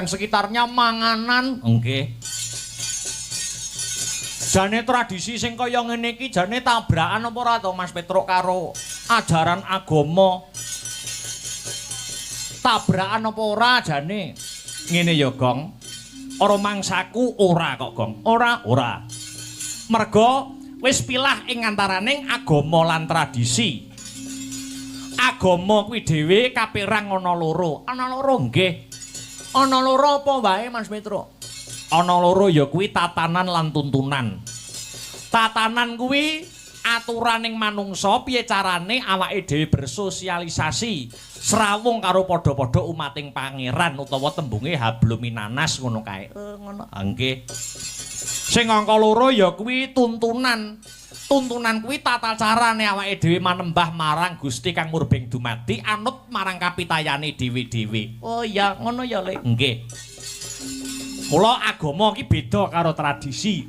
dan sekitarnya manganan. Nggih. Jane tradisi sing kaya ngene iki jane tabrakan apa ora to Mas Petruk karo ajaran agama? Tabrakan apa ora jane? Ngene ya, Gong. Ora mangsaku ora kok, Gong. Ora, ora. Merga wis pilah ing antaraning agama lan tradisi. Agama kuwi dhewe kaperang ana loro. Ana loro nggih. Ana loro apa wae Mas Petruk? Ana loro ya kuwi tatanan lan tuntunan. Tatanan kuwi aturaning manungsa piye carane awake dhewe bersosialisasi srawung karo padha-padha umating pangeran utawa tembunge hablum minanas ngono kae. Ngono. Nggih. Sing angka loro ya kuwi tuntunan. Tuntunan kuwi tata carane awake dhewe manembah marang Gusti kang murbeng dumadi anut marang kapitayane dhewe-dhewe. Oh iya, ngono ya, Lek. Nggih. Mula agama iki beda karo tradisi.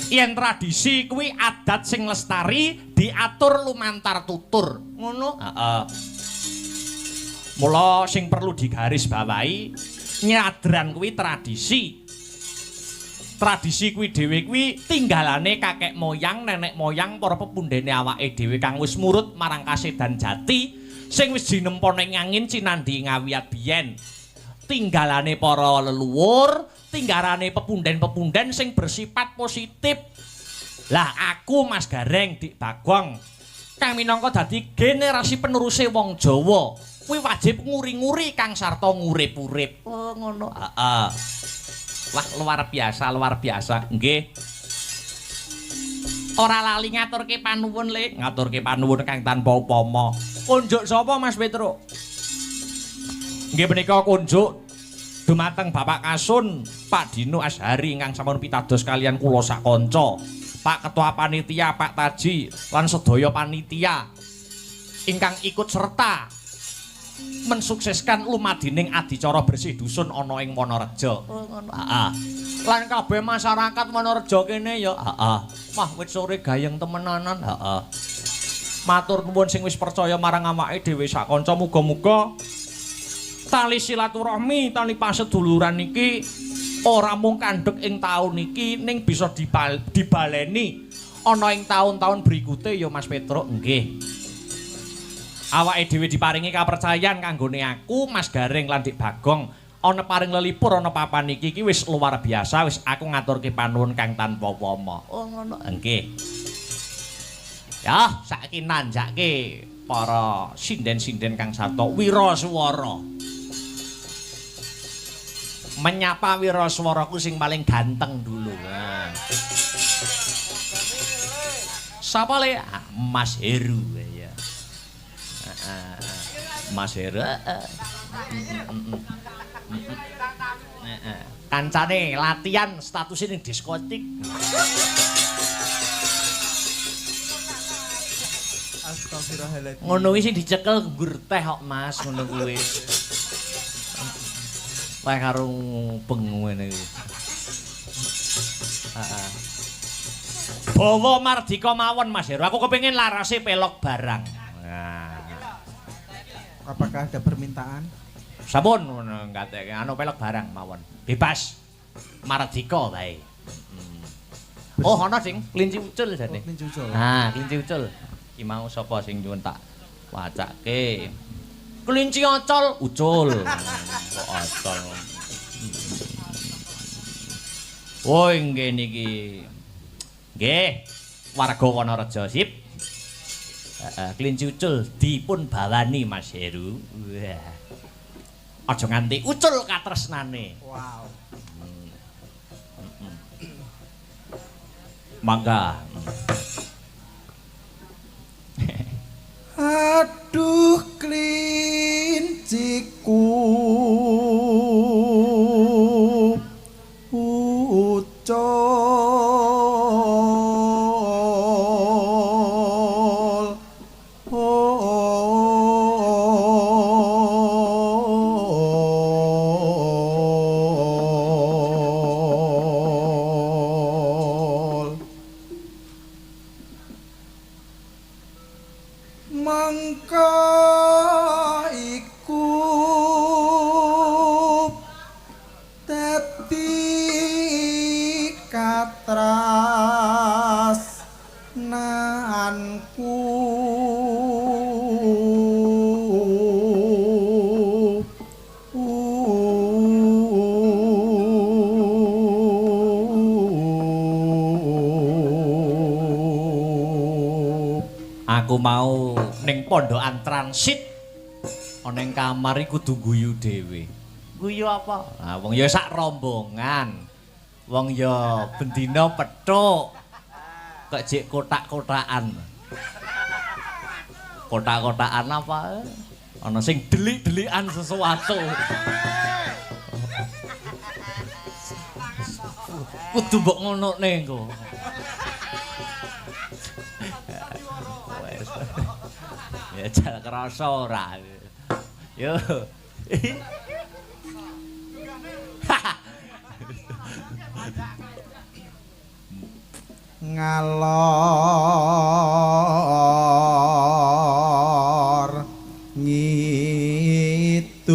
Yen tradisi kuwi adat sing lestari diatur lumantar tutur. Ngono? Heeh. Mula sing perlu digarisbawahi nyadran kuwi tradisi. Tradisi kuwi dhewe kuwi tinggalane kakek moyang, nenek moyang, para pepundhene awake dhewe kang wis murut marang kasedan jati sing wis jinempa ning angin cinandhi ngawiyat biyen. Tinggalane para leluhur, tinggalane pepunden-pepunden sing bersifat positif. Lah aku Mas Gareng Dik Bagong kang minangka dadi generasi peneruse wong Jawa, kuwi wajib nguri-nguri kang sarta ngurip-urip. Oh ngono. Heeh. Wah luar biasa, luar biasa. Nggih. Ora lali ngaturke panuwun, Lek. Ngaturke panuwun kang tanpa upama. Kunjuk sapa Mas Petruk? Nggih menika kunjuk dumateng Bapak Kasun Pak Dino Ashari ingkang sampun pitados kalian kula sakanca, Pak Ketua Panitia Pak Taji lan sedaya panitia ingkang ikut serta mensukseskan lumadining adicara bersih dusun ana ing Wonorejo. Oh ngono. Heeh. Lan kabeh masyarakat Wonorejo kene ya. Heeh. Wah wit sore gayeng temenanan. Heeh. Matur nuwun sing wis percaya marang awake dhewe sakanca, muga-muga tali silaturahmi, tali paseduluran iki ora mung kandhek ing taun iki ning bisa dibaleni ana ing taun-taun berikute ya Mas Petruk. Nggih. Awake dhewe diparingi kapercayan kanggone aku Mas Gareng lan Dik Bagong ana paring lelipur ana papan iki iki wis luar biasa, wis aku ngaturke panuwun kang tanpa upama. Oh ngono. Nggih. Ya, saiki nanjake para sinden-sinden kang sarta wiraswara. Menyapa wiraswaraku sing paling ganteng dulu. Nah. Sapa le? Mas Heru ya. Mas Heru. Kancane latihan statusnya ning diskotik. Astagfirullahaladzim. Ngono kuwi sing dicekel nggur teh kok Mas, ngono kuwi. Teh karo beng ngene iki. Heeh. Bawa mardika mawon Mas Heru, aku kepengin larase pelok barang. Nah. Apakah ada permintaan? Sampun ngono ngateke anu pelok barang mawon. Bebas. Mardika wae. Oh, ana sing kelinci ucul jane. Oh, kelinci ucul. Nah, kelinci ucul. Iki mau sapa sing nyuwun tak wacake. Kelinci ocol ucul. Kok ocol. Oh, nggih niki. Nggih. Warga Wonorejo sip. Heeh, kelinci ucul dipun bawani Mas Heru. Wah. Aja nganti ucul katresnane. Wow. Mangga. Aduh klinciku ucul, mangka iku Katrasnanku Aku mau ning pondokan transit ana ning kamar iku kudu guyu dhewe. Guyu apa? Ah wong ya sak rombongan. Wong ya bendina pethuk. Kok jek kotak-kotakan. Kotak-kotakan apa? Ana sing delik-delikan sesuatu. Kudu mbok ngonokne engko. Ya jal krasa ora. Yo. Ngalor ngidul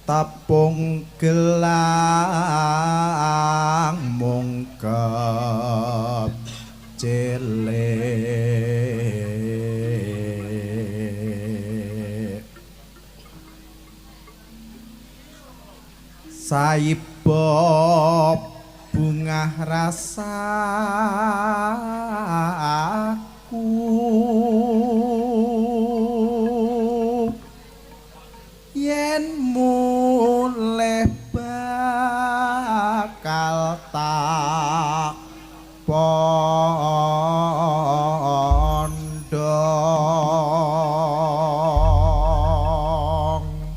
tapung gelang mungkep cilik saiba bungah rasaku yen mulih bakal tak pondong.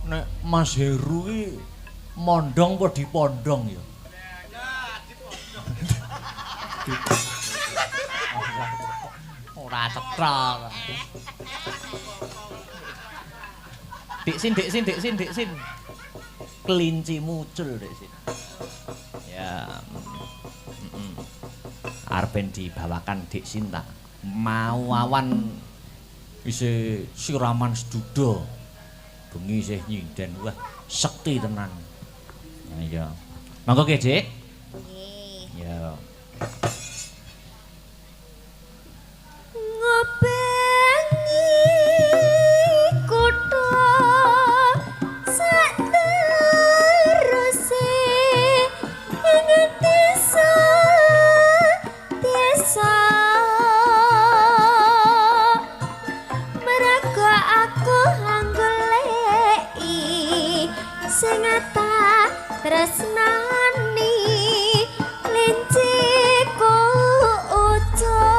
Nek Mas Heru iki mondong apa dipondong ya? Ora cetha. Dik sin, dik sin, dik sin, dik sin. Kelinci mucul dik sin. Ya. Arep dibawakan Dik Sinta. Mau awan isih siraman seduda. Bengi isih nyinden. Wah, sekti tenan. Nah, iya. Monggo nggih, Dik. Nggih. Ya. Ngobengi kutha sak teruse ing desa desa mergo aku anggoleki sing tak tresnani linciku ucul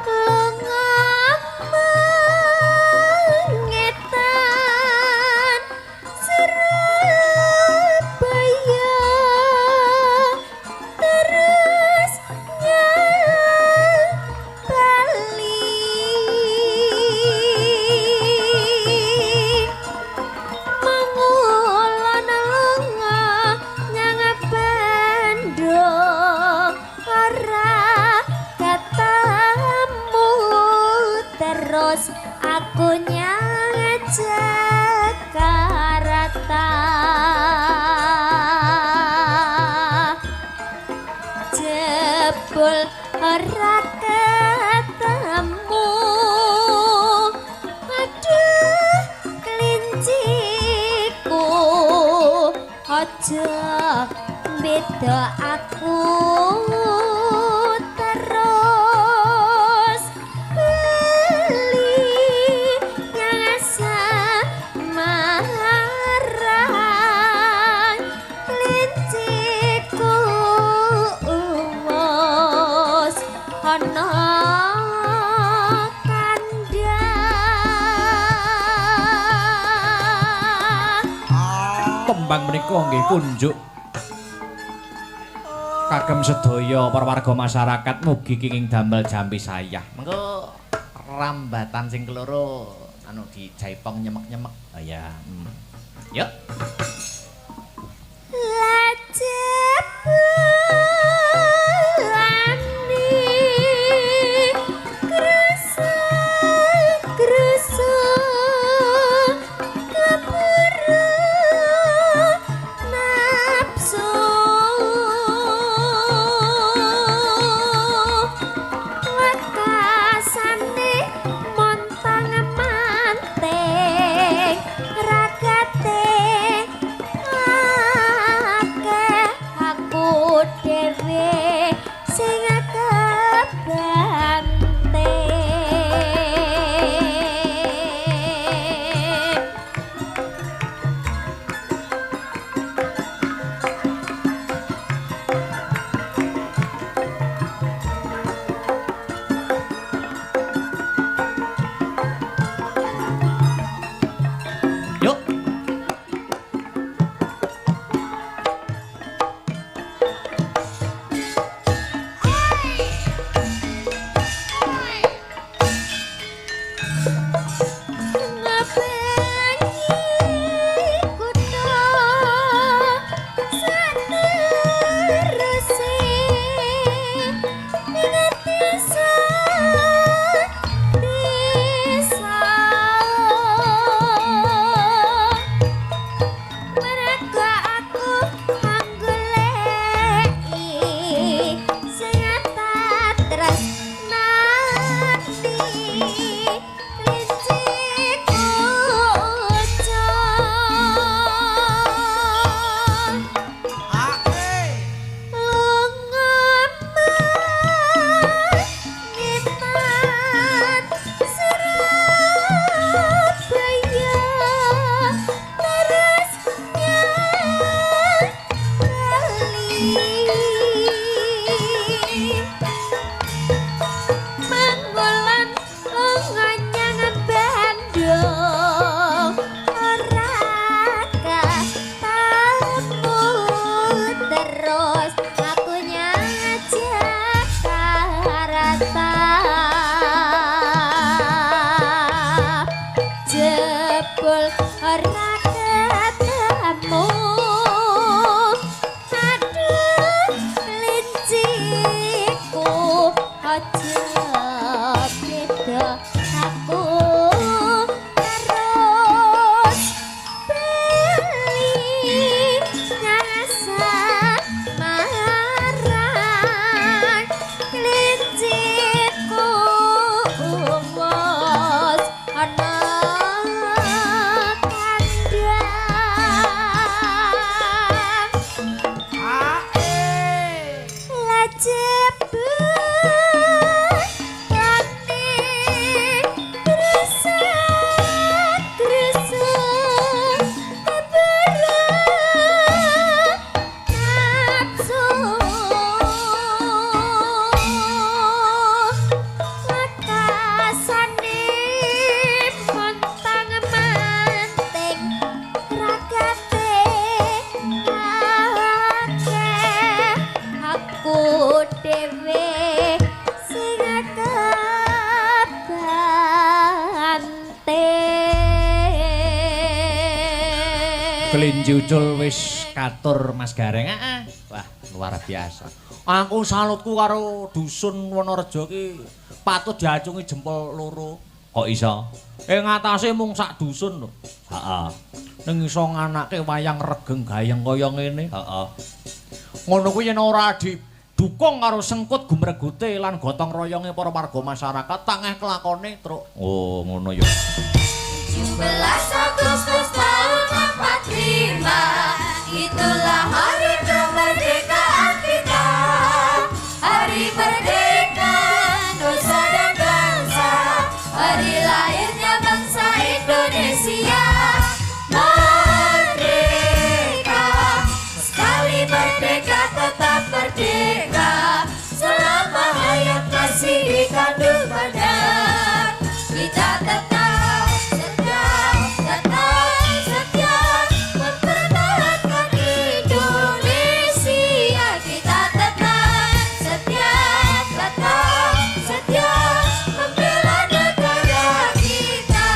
lunga mengetan Surabaya terus Bali mangulon lunga nyang Bandung ora ketemu terus aku nyang Jakarta jebul ora ketemu aduh kelinciku aja beda aku terus beli nyang Semarang kelinciku wis ana kandhang. Tembang menika nggih kunjuk kagem sedaya para warga masyarakat mugi kenging damel jampi sayah. Mengko rambatan sing keloro anu dijaipong nyemek-nyemek. Oh ya. Yuk. Lajebulane kresek mata jebul ora ketemu aduh linciku aja beda aku terus beli nyasar marang linciku wos ana kandhang Aku dhewe sing kebanting. Kelinci ucul wis katur Mas Gareng. Heeh. Wah, luar biasa. Aku salutku karo dusun Wonorejo ki patut diacungi jempol loro. Kok iso? Ing ngatasé mung sak dusun lho. Heeh. Ning iso nganake wayang regeng gayeng kaya ngene. Heeh. Ngono kuwi yen ora didukung karo sengkut gumregute lan gotong royonge para warga masyarakat tangeh kelakone, Truk. Oh, ngono ya. 17 Agustus tahun 45, itulah hari kemerdekaan kita. Hari merdeka nusa dan bangsa, hari lahirnya bangsa Indonesia. Merdeka, sekali merdeka tetap merdeka, selama hayat masih dikandung badan. Kita tetap setia, tetap setia mempertahankan Indonesia. Kita tetap setia, tetap setia membela negara kita.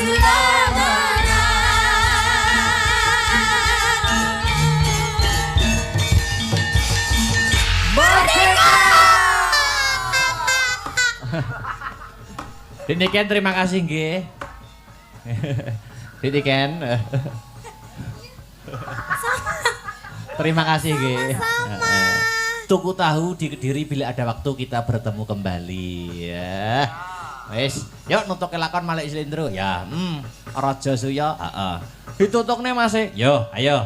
Majulah menang. Merdeka! Diniken terima kasih nggih. Diniken. Terima kasih nggih. Sama-sama. Tuku tahu di Kediri bila ada waktu kita bertemu kembali ya. Wis, yuk nutuke lakon Malik Slendro ya. Raja Suya, heeh. Ditutukne Mas. Yo, ayo.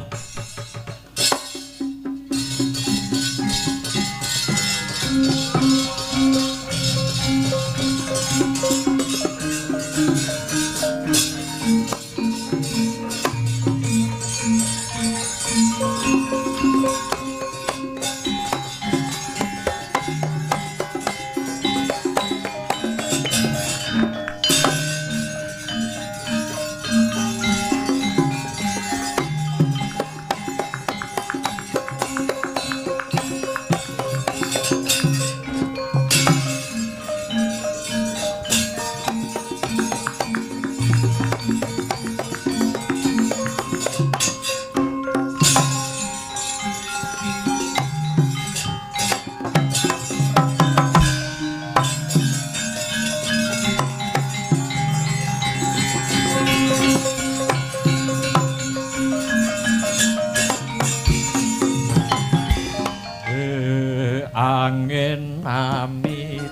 Angin amit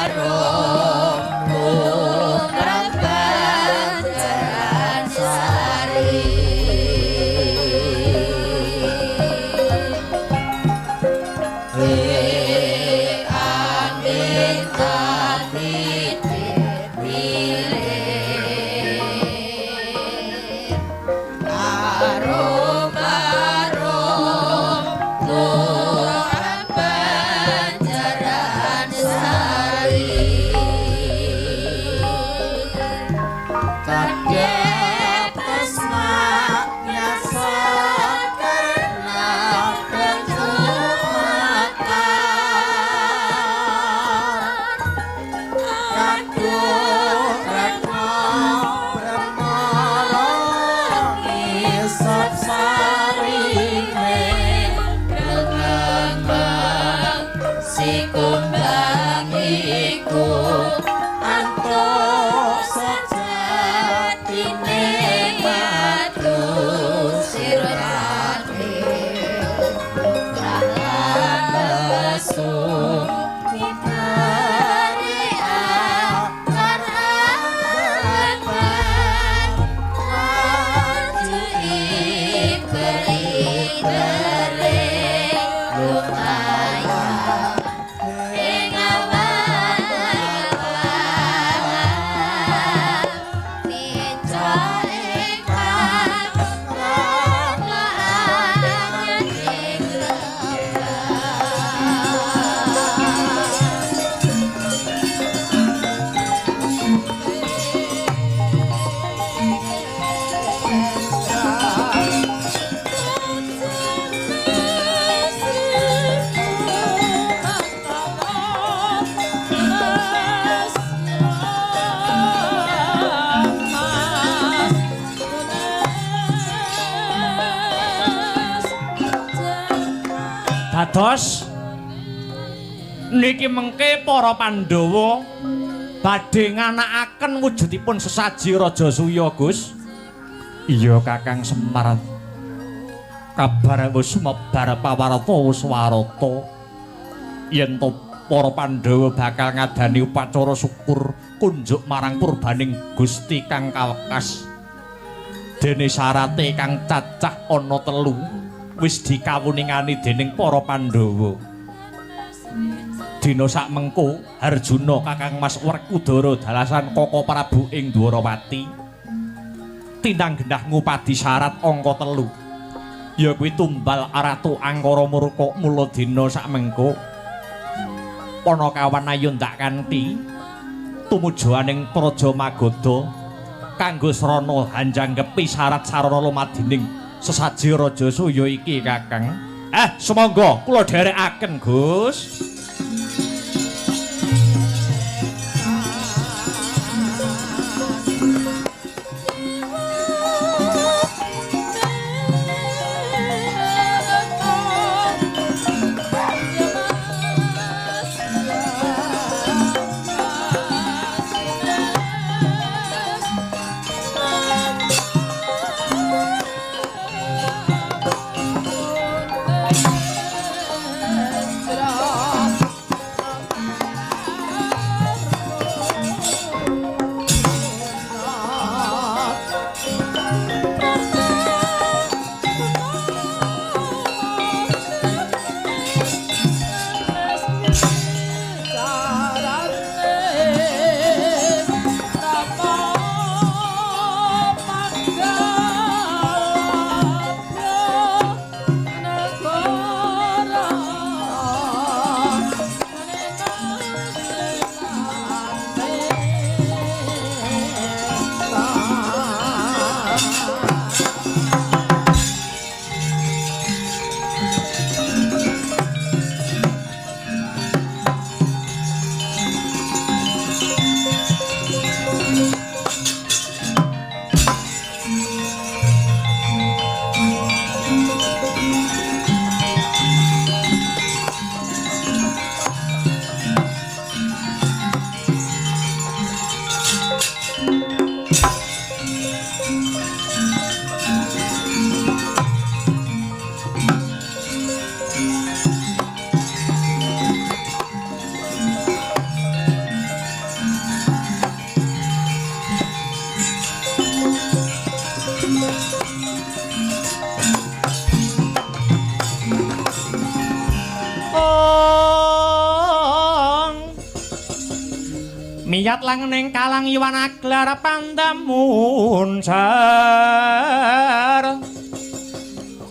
Arum lumrah banjaran sari. Angin amit Arum arum lumrah banjaran sari. Kadep tresna nyasa karena kecumakan. Kadung retno permara ngisep sarine Rengembang si kumbang iku antuk sejatine madu sirane lesu diberi akar harapan laju iberi lumayan ing awan nica ingkang langan ing Dados niki mengke para Pandhawa badhe nganakaken wujudipun sesaji Raja Suya, Gus. Iya, Kakang Semar. Kabar wis sumebar pawarta wis warata yen to para Pandhawa bakal ngadani upacara syukur kunjuk marang purbaning Gusti kang kawekas. Dene syarate kang cacah ana telu wis dikawuningani dening para Pandhawa. Dina sakmengko Harjuna Kakang Mas Werkudara dalasan Koko Prabu ing Dwarawati tinang genah ngupadi syarat angka 3. Ya kuwi tumbal Ratu Angkara Murka. Mula dina sakmengko Panakawan ayo ndak kanthi tumujuaning Praja Magadha kanggo srana hanjangkepi syarat sarana lumadining sesaji Raja Suya iki, Kakang. Sumangga kula dherekaken, Gus. Miyat langening kalang iwan aglar pandamun jar.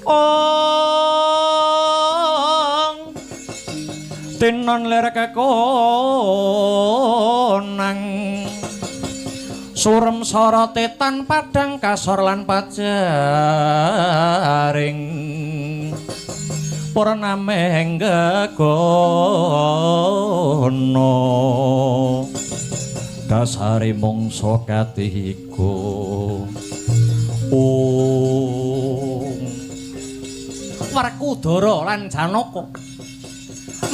Ong tinon lir kekonang surem sorote tan padang kasor lan pajaring purnameng gegono dasare mangsa katiga. Ong Werkudara lan Janaka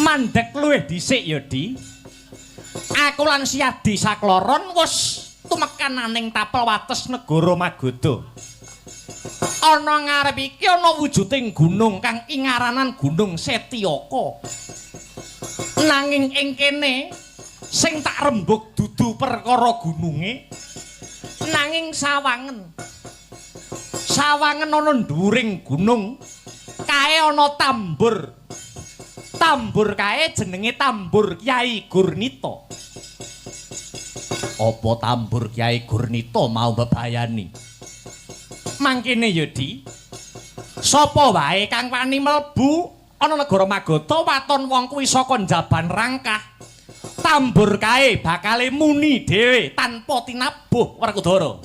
mandhek luwih dhisik ya, Di. Aku lan Siadi sakloron wis tumekan ning tapel wates negara Magadha. Ana ngarep iki ana wujuding gunung kang ingaranan Gunung Setyaka. Nanging ing kene sing tak rembug dudu perkara gununge, nanging sawangen. Sawangen ana dhuwuring gunung kae ana tambur. Tambur kae jenenge Tambur Kyai Gurnita. Apa Tambur Kyai Gurnita mau bebayani? Mangkene ya, Di. Sapa wae kang wani mlebu ana negara Magadha waton wong kuwi saka njaban rangkah. Tambur kae bakale muni dhewe tanpa tinabuh Werkudara.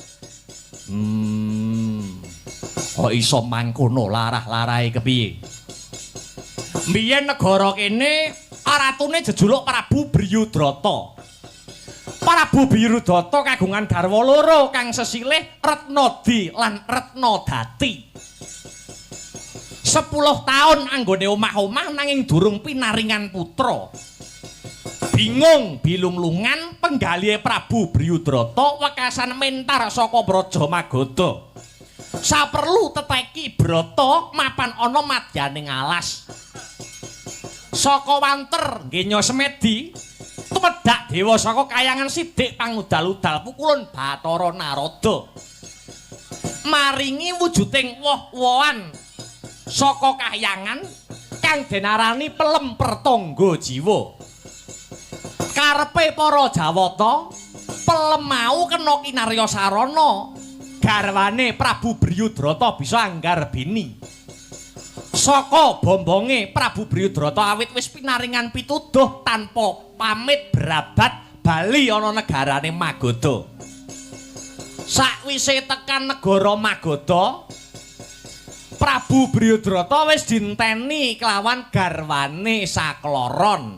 Kok iso mangkono larah-larahe kepiye? Mbiyen negara kene ratune jejuluk Prabu Briyudrata. Prabu Briyudrata kagungan garwa loro kang sesilih Retnadi lan Retnadati. 10 taun anggone omah-omah nanging durung pinaringan putra. Bingung bilunglungan penggalihe Prabu Briyudrata wekasan mentar saka Praja Magadha. Saperlu teteki brata mapan ana madyaning alas. Saka wanter ngenya semedi tumedhak dewa saka kayangan sidik pangudal-udal pukulun Bathara Narada. Maringi wujuding woh-wohan saka kahyangan kang denarani pelem pertangga jiwa. Karepe para Jawata pelem mau kena kinarya sarana garwane Prabu Briyudrata bisa anggarbini. Saka bombonge Prabu Briyudrata awit wis pinaringan pituduh tanpa pamit berabat bali ana negarane Magadha. Sakwise tekan negara Magadha, Prabu Briyudrata wis dinteni kelawan garwane sakloron.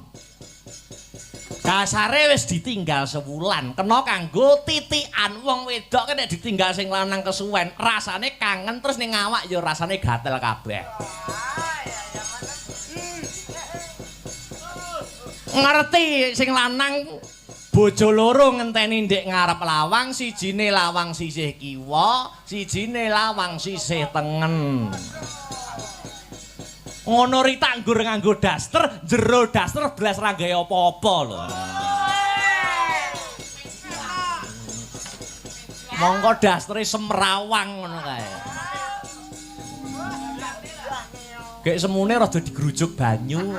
Dasare wis ditinggal sewulan, kena kanggo titikan. Wong wedok nek ditinggal sing lanang kesuwen, rasane kangen terus ning awak ya rasane gatel kabeh. Ngerti sing lanang bojo loro ngenteni ndek ngarep lawang, sijine lawang sisih kiwa, sijine lawang sisih tengen. Ngono ri tanggur nganggo daster, jero daster blas ra gawe apa-apa lho. Mongko dastere semrawang ngono kae. Gek semune rada digrujuk banyu.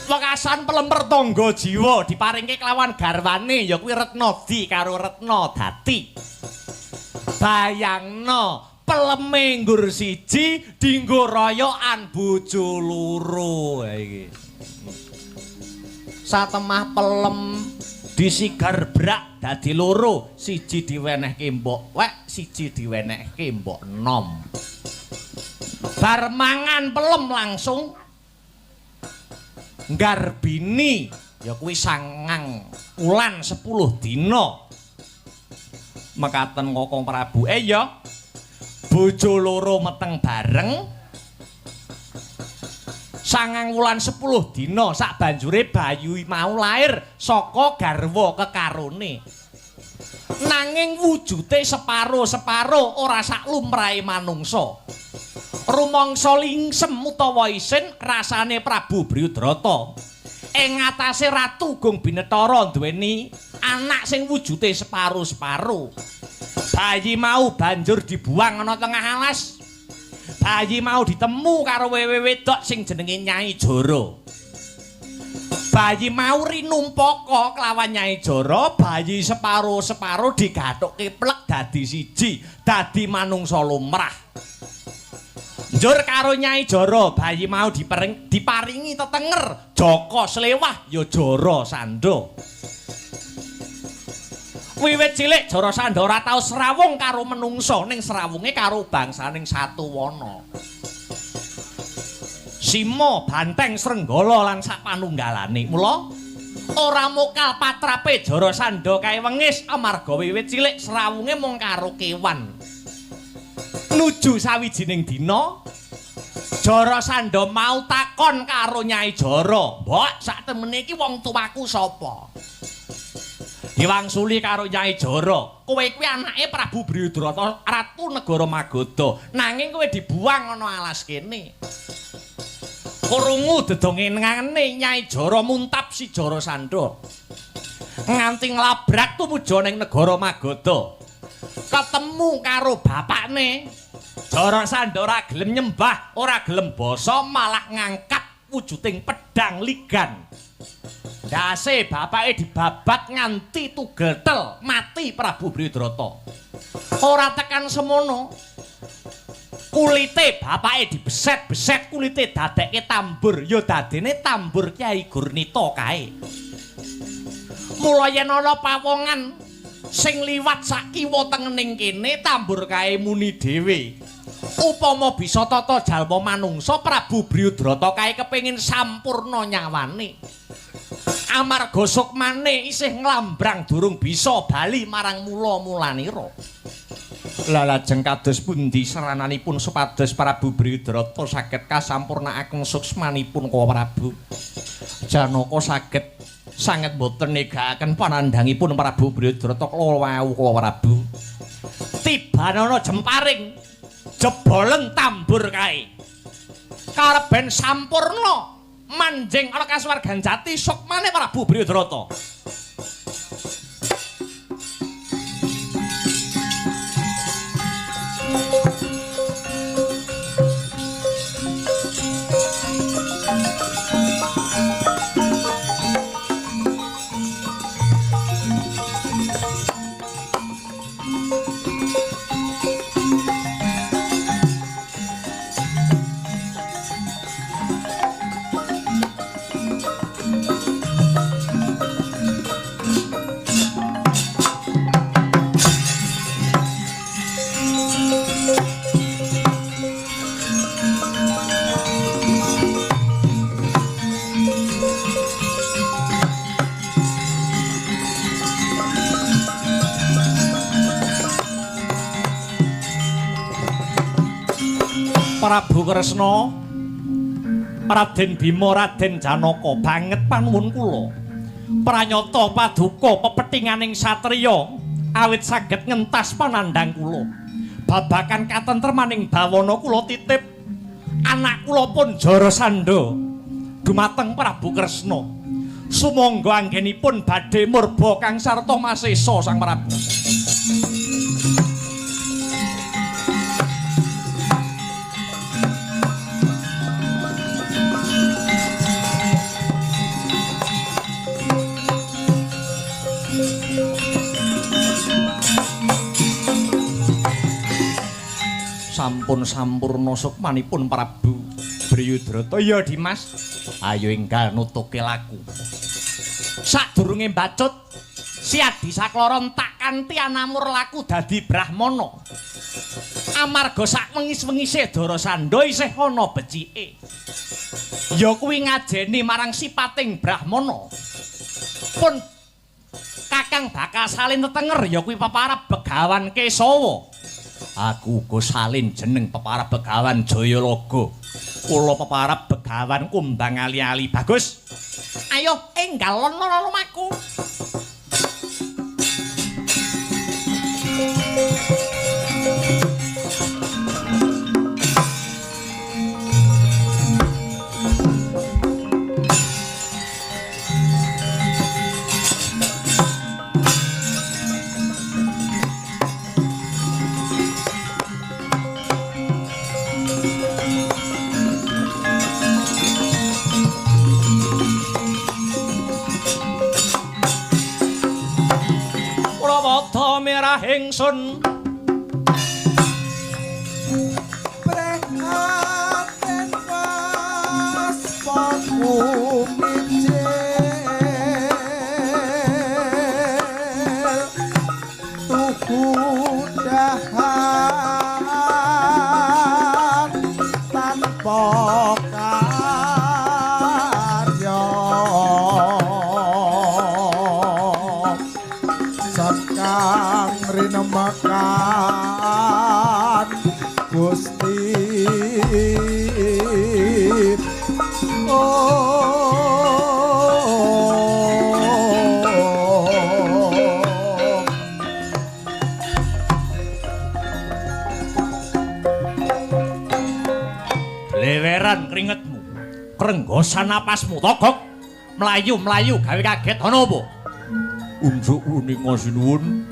Wekasan pelemper tangga jiwa diparingke kelawan garwane ya kuwi Retnadi karo Retnadati. Bayangno peleme nggur siji dinggo royokan bojo loro iki. Satemah pelem disigar brak dadi loro, siji diwenehke mbok wek, siji diwenehke mbok nom. Bar mangan pelem langsung nggarbini ya kuwi 9 wulan 10 dina. Mekaten Kakang Prabu, ya bojo loro meteng bareng 9 wulan 10 dina sak banjure bayi mau lair saka garwa kekarone. Nanging wujute separo-separo ora sak lumrahe manungsa. Rumangsa lingsem utawa isin rasane Prabu Briyudrata. Ing ngatasé Ratu Gung Binetara duweni anak sing wujute separo-separo. Bayi mau banjur dibuang ana tengah alas. Bayi mau ditemu karo wewe wedok sing jenenge Nyai Jara. Bayi mau rinumpaka kelawan Nyai Jara, bayi separo-separo digathukke plek dadi siji, dadi manungsa lumrah. Njur karo Nyai Jara, bayi mau diparingi tetenger Jaka Slewah ya Jara Sandha. Wiwit cilik Jara Sandha ora tau srawung karo menungsa, ning srawunge karo bangsaning Satuwana. Sima, Banteng, Srenggala lan sak panunggalane. Mula ora mokal patrape Jara Sandha kae wengis amarga wiwit cilik srawunge mung karo kewan. Nuju sawijining dina Jara Sandha mau takon karo Nyai Jara, "Mbok, sak temene iki wong tuaku sapa?" Diwangsuli karo Nyai Jara, "Kowe kuwi anake Prabu Briyudrata, ratu negara Magadha, nanging kowe dibuang ana alas kene." Krungu dedongengane Nyai Jara muntap si Jara Sandha nganti nglabrak tumuju ning negara Magadha. Ketemu karo bapakne, Jara Sandha ora gelem nyembah, ora gelem basa, malah ngangkat wujuding pedang ligan. Ndase bapake dibabat nganti tugetel, mati Prabu Briyudrata. Ora tekan semono, kulite bapake dibeset-beset, kulite dadekke tambur, ya dadene tambur Kyai Gurnita kae. Mula yen ana pawongan sing liwat sak kiwa tengening kene, tambur kae muni dhewe. Upama bisa tata jalma manungsa, Prabu Briyudrata kae kepengin sampurna nyawane. Amarga sukmane isih nglambrang durung bisa bali marang mula-mulanira. Lah lajeng kados pundi sarananipun supados Prabu Briyudrata saged kasampurnaaken suksmanipun Ka Prabu? Janaka saged sanget boten negakaken panandhangipun Prabu Briyudrata kala wau Ka Prabu. Tibanana jemparing jebolen tambur kae. Karep ben sampurna manjing ana kasuwargan jati sukmane Prabu Briyudrata. Prabu Kresna, Raden Bima, Raden Janaka, banget panuwun kula. Pranyata paduka pepethinganing satriya awit saged ngentas panandhang kula. Babakan katentremaning bawana kula titip anak kula pun Jarasandha dumateng Prabu Kresna. Sumangga anggenipun badhe murba kang sarta masesa Sang Prabu. Sampun sampurna sukmanipun Prabu Briyudrata. Ya Dimas, ayo enggal nutuke laku. Sadurunge mbacut si Adi Saklara entak kanthi anamur laku dadi brahmana. Amarga sak wengis-wengise Jarasandha isih ana becike. Ya kuwi ngajeni marang sipating brahmana. Pun kakang bakal salin tetenger ya kuwi peparab Begawan Kesawa. Aku uga salin jeneng peparab Begawan Jayalaga. Kula peparab Begawan Kumbang Ali-ali. Bagus. Ayo enggal ana lumaku. Merah ingsun prihatin waspaku mijil tuku dahar tanpa karya sekang rinemekan Gusti. Oh, leweran keringetmu, krenggosan napasmu, togok mlayu-mlayu gawe kaget ana apa? Unjuk uninga sinuwun,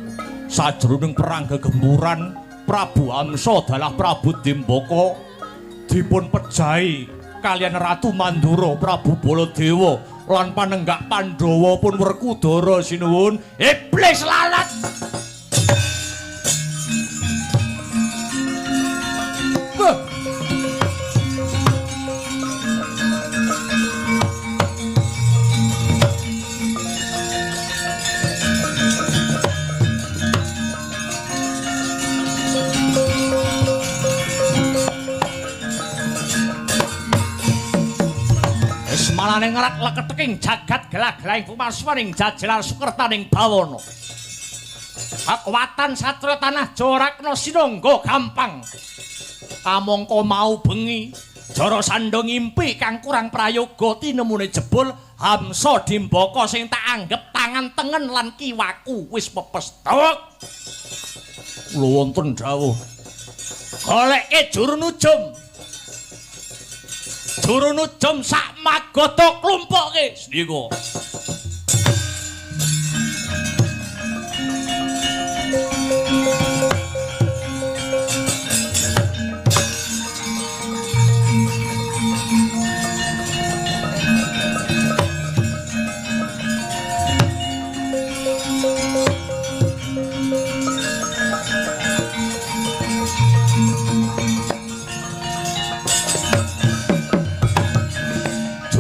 sajroning perang gegempuran Prabu Amsa dalah Prabu Dimbaka dipun pejahi kaliyan Ratu Mandura, Prabu Baladewa lan panenggak Pandhawa pun Werkudara sinuwun. Iblis lalat. Malane ngerat leketeking jagat gelah-gelahing pumaswaning jajalan sukertaning bawana. Kakuwatan satriya tanah Jawa Rakna sinangga gampang. Kamangka mau bengi Jarasandha ngimpi kang kurang prayoga tinemune jebul Hamsa Dimbaka sing tak anggep tangan tengen lan kiwaku wis pepes. Tawek. Kula wonten dawuh. Goleke juru nujum. Juru nujum sak magoda klumpuke. Sendika.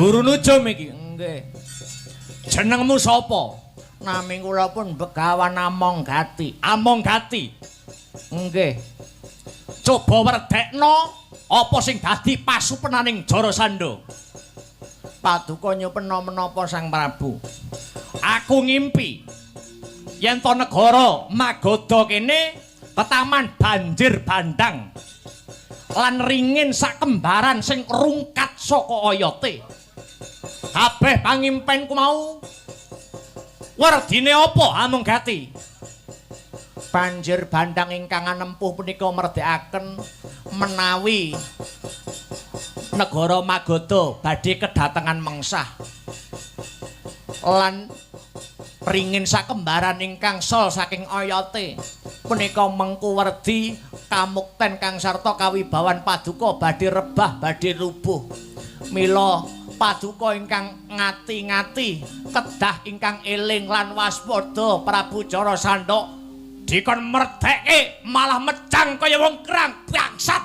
Juru nujum iki. Nggih. Jenengmu sapa? Nami kula pun Begawan Among Gati. Among Gati. Nggih. Coba werdekno apa sing dadi pasupenaning Jarasandha. Paduka nyupena menapa Sang Prabu? Aku ngimpi yen to negara Magadha kene tetaman banjir bandang. Lan ringin sakembaran sing rungkat saka oyote. Kabeh pangimpenku mau werdine apa Amunggati? Banjir bandang ingkang anempuh punika merdekaken menawi negara Magadha badhe kedatengan mengsah. Lan ringin sakembaran ingkang sol saking oyote punika mengku werdi kamukten kang sarta kawibawan paduka badhe rebah badhe rubuh. Mila paduka ingkang ngati-ngati kedah ingkang eling lan waspada. Prabu Jarasandha dikon merdeke malah mecang kaya wong kerang bangsat.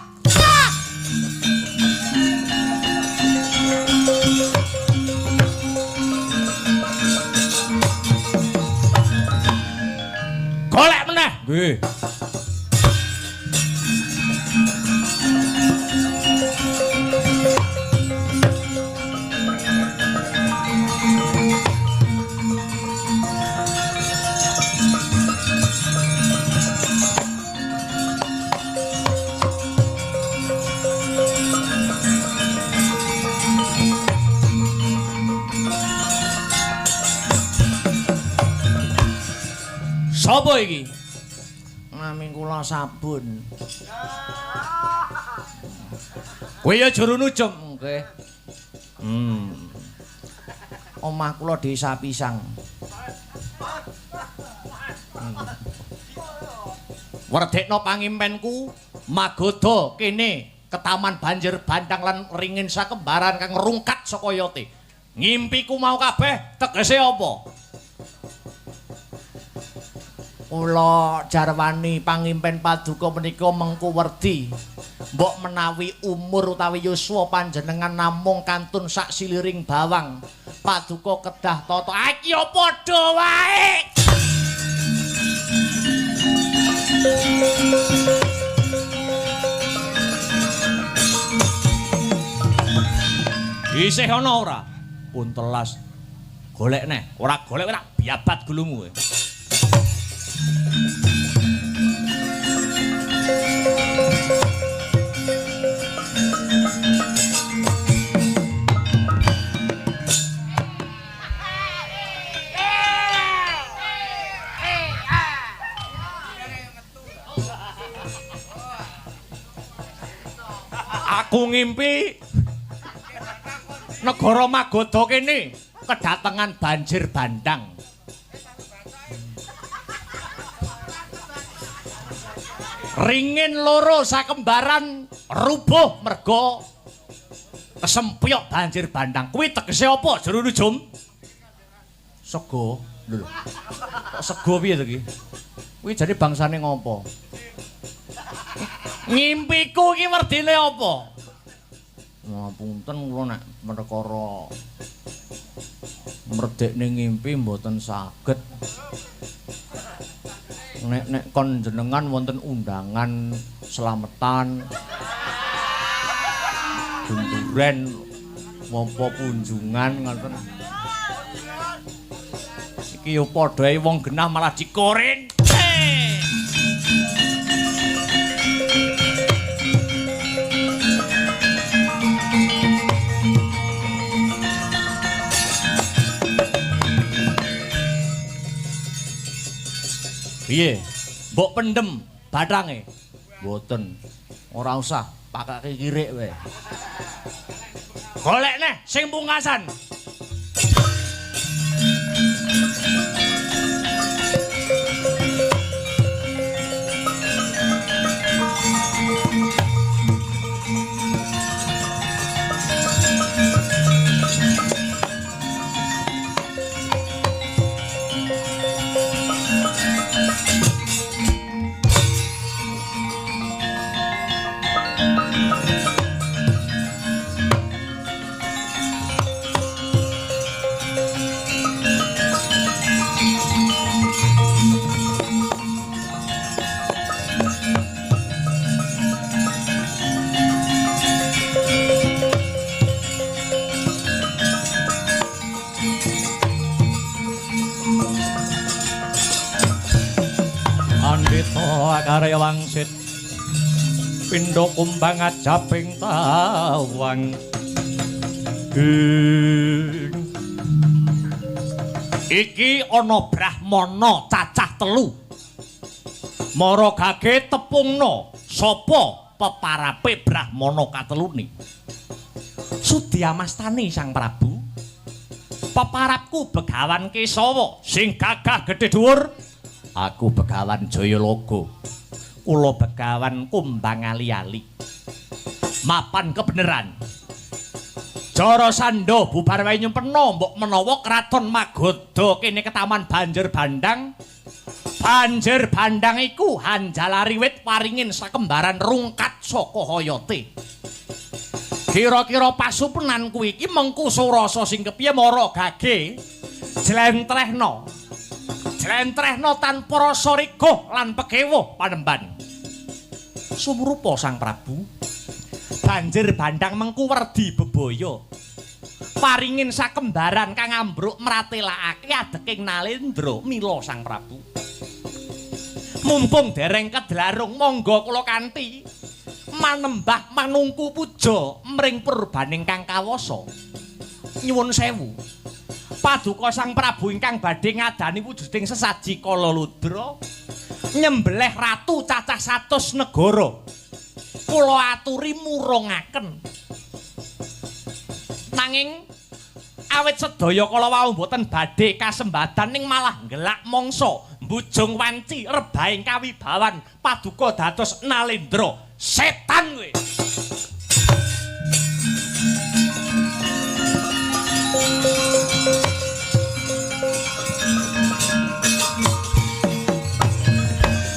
Golek meneh. Nggih. Sapa iki? Nami kula Sabun. Kowe ya juru nujum, nggih. Omah kula Desa Pisang. Werdekno pangimpenku Magadha kene ketaman banjir bandang lan ringin sakembaran kang rungkat saka yote. Ngimpiku mau kabeh tegese apa? Kula jarwani pangimpen paduka menika mengku werdi. Mbok menawi umur utawi yuswa panjenengan namung kantun sak siliring bawang. Paduka kedah tata. Ah iki ya padha wae. Isih ana ora? Pun telas. Golek neh, ora golek ora biabat gulumu. Aku ngimpi negara Magadha kene kedatengan banjir bandang. Ringin loro sakembaran rubuh merga kesempyok banjir bandang. Kuwi tegese apa jero nujum? Sego. Lho. Kok sego piye to iki? Kuwi jane bangsane ngopo? Ngimpiku iki werdine apa? Ngapunten kula nek perkara merdekne ngimpi mboten saged. Nek kon jenengan wonten undangan slametan, gunduren, apa punjungan ngoten. Iki yo padha ae wong genah malah dikorin. Piye? Mbok pendem bathange? Mboten. Ora usah, pakake kirik wae. Golek neh sing pungkasan. Andhita karya wangsit Pindha kumbang ajaping tawang. Iki ana brahmana cacah telu. Mara gage tepungna sapa peparape brahmana katelune. Sudi amastani Sang Prabu. Peparapku Begawan Kesawa sing gagah gedhe dhuwur. Aku Begawan Jayalaga. Kula Begawan Kumbang Ali-ali. Mapan kebeneran. Jarasandha bubar wae nyempena mbok menawa kraton Magadha kene ketaman banjir bandang. Banjir bandang iku hanjalari wit waringin sakembaran rungkat saka hoyote. Kira-kira pasupenan kuwi iki mengku surasa sing kepiye mara gage jlentrehna. Jlentrehna tanpa rasa riguh lan pekewuh panemban. Sumrupa Sang Prabu. Banjir bandang mengku werdi bebaya. Paringin sakembaran kang ambruk mratelakake adeking Nalendra mila Sang Prabu. Mumpung dereng kedlarung monggo kula kanthi manembah manungku puja mring purbaning kang kawasa. Nyuwun sewu. Paduka Sang Prabu ingkang badhe ngadani wujuding sesaji Kala Ludra nyembelih ratu cacah 100 negara. Kula aturi murungaken. Nanging awit sedaya kala wau mboten badhe kasembadan ning malah nggelak mangsa mbujung wanci rebahing kawibawan paduka dados Nalendra. Setan kowe.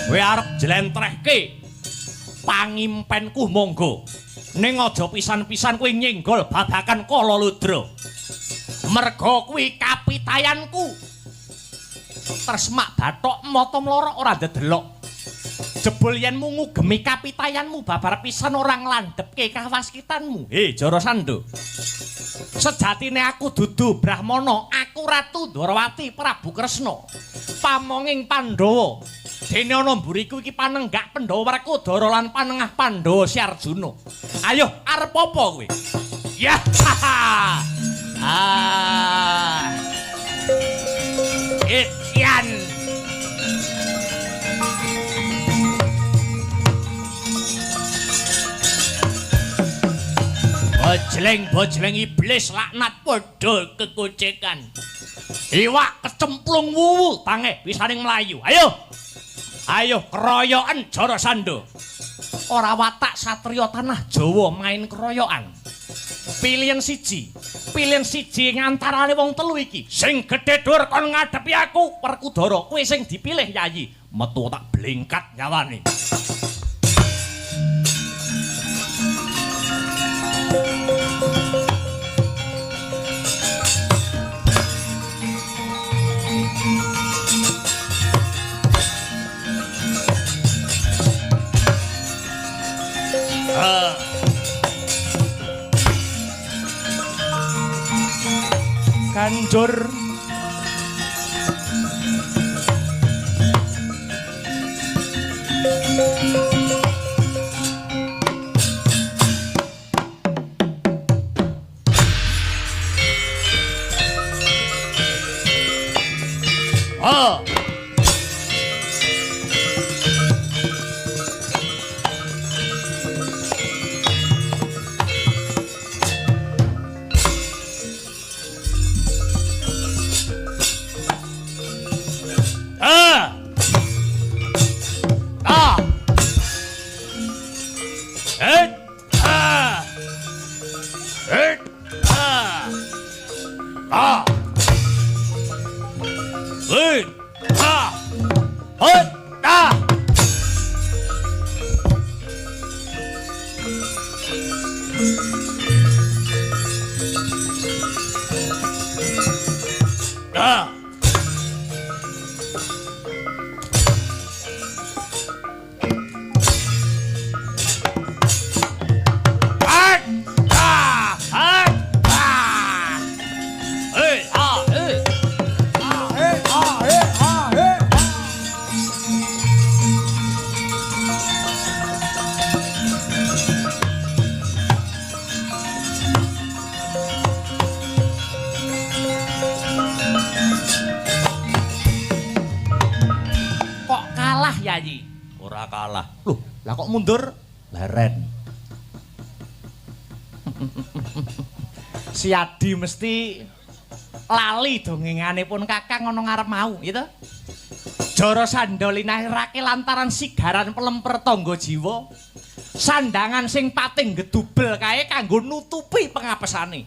Kowe arep jlentrehke pangimpenku monggo. Ning aja pisan-pisan kowe nyenggol babakan Kala Ludra. Merga kuwi kapitayanku. Tresmak bathok mata mlorok ora ndedelok. Jebul yen mungugemi kapitayanmu babar pisan ora nglandhepke kawaskitanmu. He Jarasandha. Sejatine aku dudu brahmana, aku Ratu Ndorowati Prabu Kresna. Pamonging Pandhawa. Dene ana mburiku iki panenggak Pandhawa Werkudara lan panengah Pandhawa Si Arjuna. Ayo arep apa kowe? Ya. Ah. Etian. Bojleng-bojleng iblis laknat padha kekucekan. Iwak kecemplung wuwu tangeh pisaning mlayu. Ayo. Ayo keroyokan Jarasandha. Ora watak satriya tanah Jawa main keroyokan. Pilihan siji, pilihan siji ngantarane wong telu iki. Sing gedhe dhuwur kon ngadepi aku, Werkudara. Kowe sing dipilih Yayi, metu tak blingkat nyawane. Kanjur oh. Yayi. Ora kalah. Loh, lah kok mundur? Leren. Si Adi mesti lali dongenganipun Kakang ana ngarep mau, gitu. Jarasandha linahirake lantaran sigaran pelemper tangga jiwa. Sandangan sing pating gedubel kae kanggo nutupi pengapesane.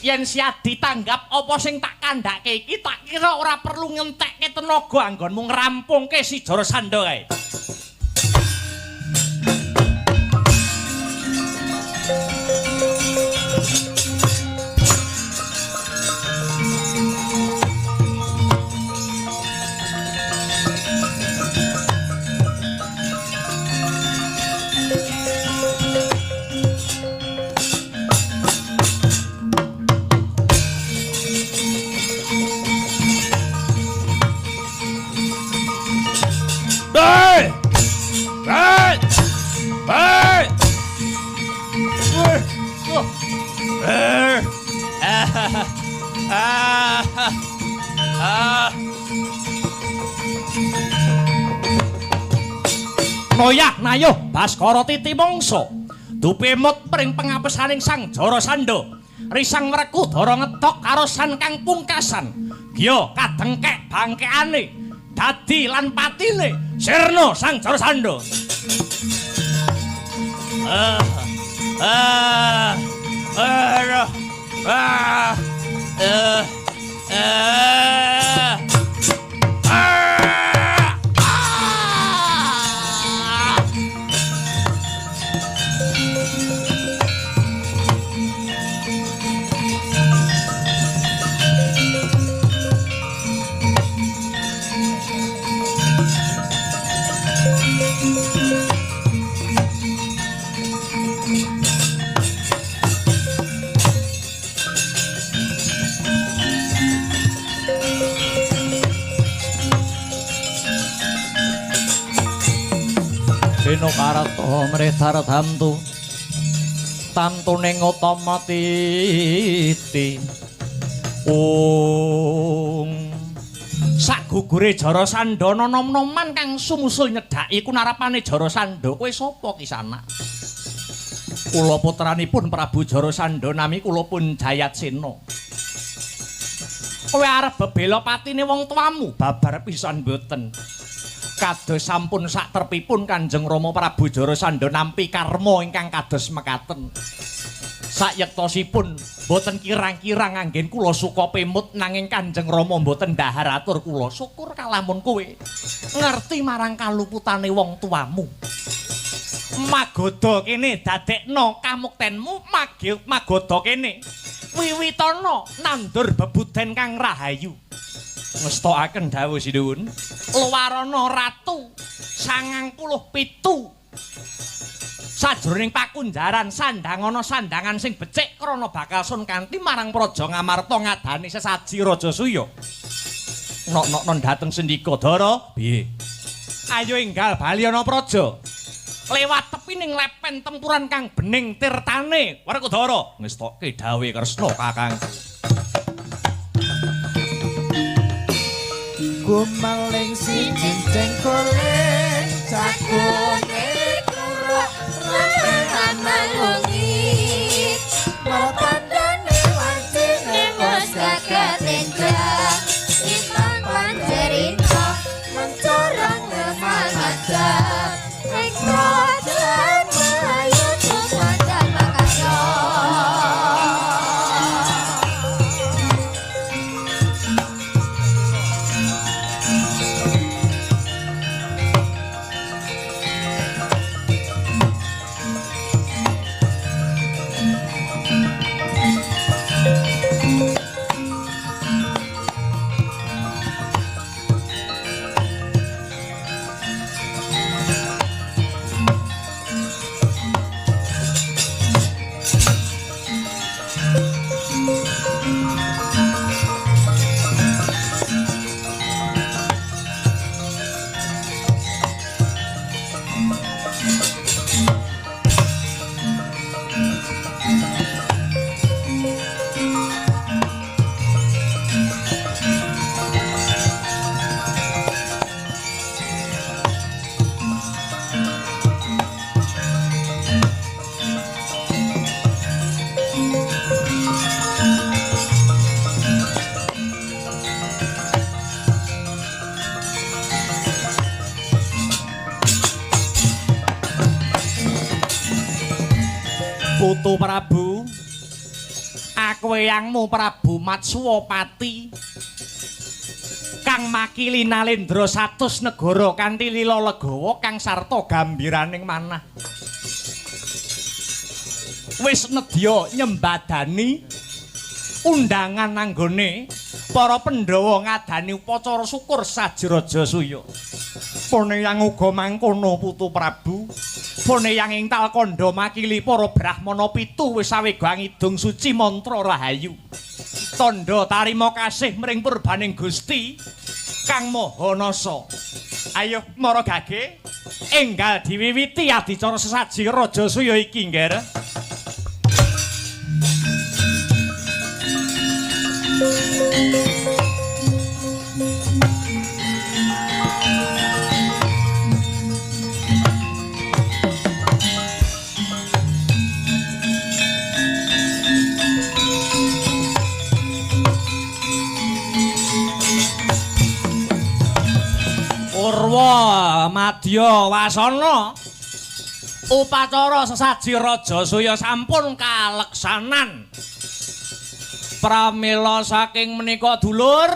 Yen si Adi tanggap apa sing tak kandhake iki, tak kira ora perlu ngentekke tenaga anggonmu ngrampungke si Jarasandha kae. Noyah nayuh Baskara titi mangsa dupemut pring pengapesaning Sang Jarasandha. Risang Wrekudara ngetok karo san kang pungkasan. Gya kadengkek bangkekane dadi lan patine sirna Sang Jarasandha. Karata mretaradhamtu tamtune utama titi. Ung sagugure Jarasandha nom-noman kang sumusul nyedhaki kunarapane Jarasandha. Kowe sapa Kisanak? Kula putranipun Prabu Jarasandha, nami kula pun Jayatsena. Kowe arep bebela patine wong tuamu? Babar pisan mboten. Kados sampun satrepipun Kanjeng Rama Prabu Jarasandha nampi karma ingkang kados mekaten. Sayektosipun mboten kirang-kirang anggen kula suka pemut, nanging Kanjeng Rama mboten dhahar atur kula. Syukur kalamun kowe ngerti marang kaluputane wong tuamu. Magoda kene dadekno kamuktenmu, magoda kene wiwitana nandur bebuden kang rahayu. Ngestokaken dawuh sinuwun. Luwarana ratu 97 sajroning pakunjaran sandangana sandangan sing becik krana bakal sun kanthi marang Praja Ngamarta ngadani sesaji Raja Suya. Nok-noknon dateng sendika, Dara, piye? Ayo enggal bali ana praja. Lewat tepining lepen tempuran kang bening tirtane. Werkudara ngestokke dawuhe Kresna Kakang. Gumeling si cincin kulit cakune kuruk ramalungi martandane wancine wis kaketenja itang pancerita mencorong ngemangaja ing krajan mlayu tumandan makasya. Prabu. Aku eyangmu Prabu Matswapati kang makili nalendra 100 negara kanthi lila legawa kang sarta gambiraning manah. Wis nedya nyembadani undangan anggone para Pandhawa ngadani upacara syukur saji Raja Suya. Pone yang uga mangkono Putu Prabu. Pone yang ental kandha makili para brahmana pitu wis awega ngidung suci mantra rahayu. Tandha tarima kasih mring purbaning Gusti Kang Maha Nasa. Ayo mara gage enggal diwiwiti adicara sesaji Raja Suya iki, Ngger. Purwa Madya Wasana upacara sesaji Raja Suya sampun kaleksanan. Pramila saking menika dulur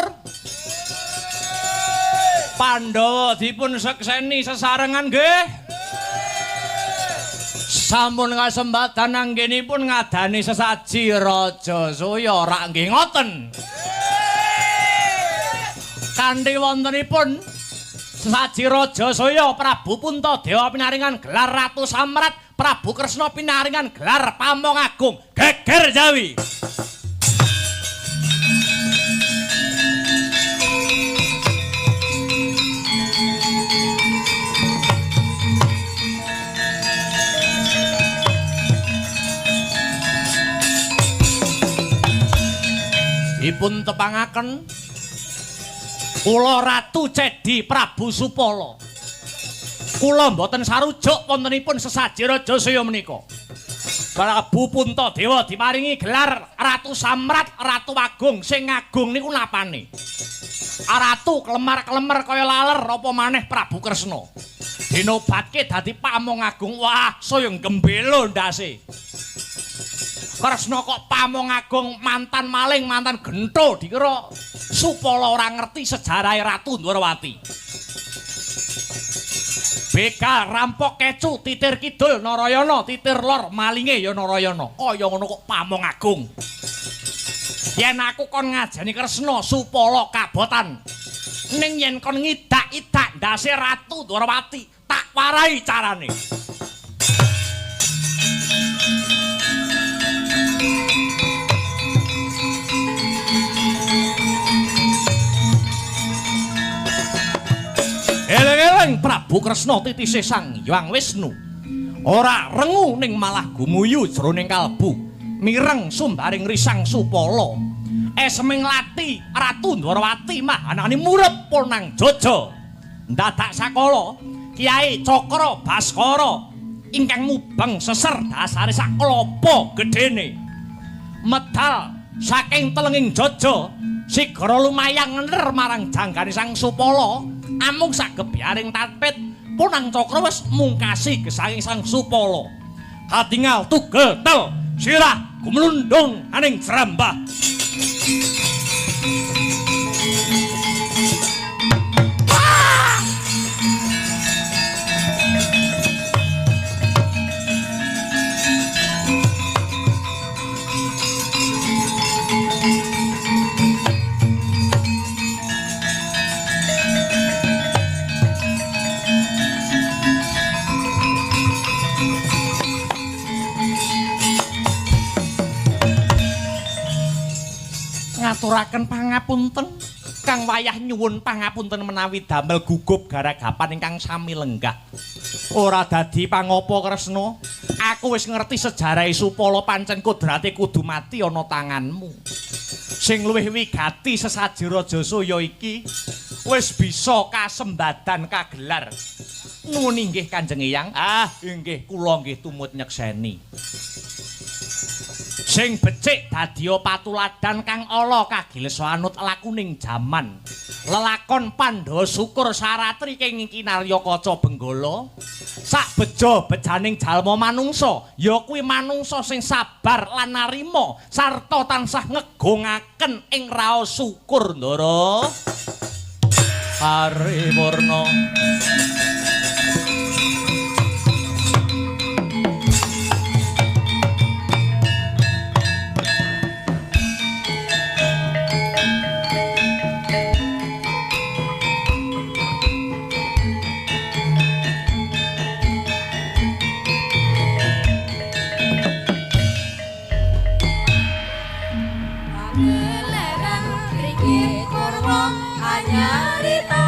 Pandhawa dipun sekseni sesarengan nggih. Sampun kasempatan anggenipun ngadani sesaji Raja Suya rak nggih ngoten. Kanthi wontenipun sesaji Raja Suya Prabu Puntadewa pinaringan gelar Ratu Samrat, Prabu Kresna pinaringan gelar Pamong Agung. Geger Jawi. Dipun tepangaken kula Ratu Cedi Prabu Supala. Kula mboten sarujuk wontenipun sesaji Raja Suya menika. Prabu Puntadewa diparingi gelar Ratu Samrat, Ratu Agung. Sing agung niku napane? Ratu klemar-klemer kaya laler apa maneh Prabu Kresna. Dinobatke dadi Pamong Agung. Wah, saya gembelo ndase. Kresna kok Pamong Agung mantan maling, mantan gentho dikira Supala ora ngerti sejarahe Ratu Ndwarawati. Begal rampok kecu titir kidul Narayana, titir lor malinge ya Narayana. Kaya ngono kok Pamong Agung. Yen aku kon ngajeni Kresna Supala kabotan. Ning yen kon ngidak-idak ndase Ratu Ndwarawati, tak warai carane. Eleng-eleng Prabu Kresna titise Sang Hyang Wisnu. Ora rengu ning malah gumuyu jroning kalbu. Mireng sumbaring risang Supala. Eseming lati Ratu Ndwarawati mahanane murep ponang jojo. Ndadak sakala Kyai Cakra Baskara ingkang mubeng seser dasare sak klapa gedene. Medal saking telenging jojo sigara lumayang ngener marang janggane Sang Supala. Amung sagebyaring tatpit Ponang Cakra wis mungkasi gesange Sang Supala. Katingal tugel tel sirah gumlundung aning jrambah. Ngaturaken pangapunten kang wayah nyuwun pangapunten menawi damel gugup garagapan ingkang sami lenggah. Ora dadi pangopo Kresna, aku wis ngerti sejarahe Supala pancen kodrate kudu mati ana tanganmu. Sing luwih wigati sesaji Raja Suya iki wis bisa kasembadan kagelar. Nuwun inggih Kanjeng Eyang. Ah, inggih kula nggih tumut nyekseni. Sing becik dadiya patuladan kang ala kagilesa anut lakuning jaman. Lelakon Pandhawa syukur saratri keng kinarya kaca Benggala. Sak bejo bejaning jalma manungsa ya kuwi manungsa sing sabar lan narima sarta tansah ngegongaken ing raos syukur, Ndara. Paripurna. Pagelaran mriki Kurwa anyarita.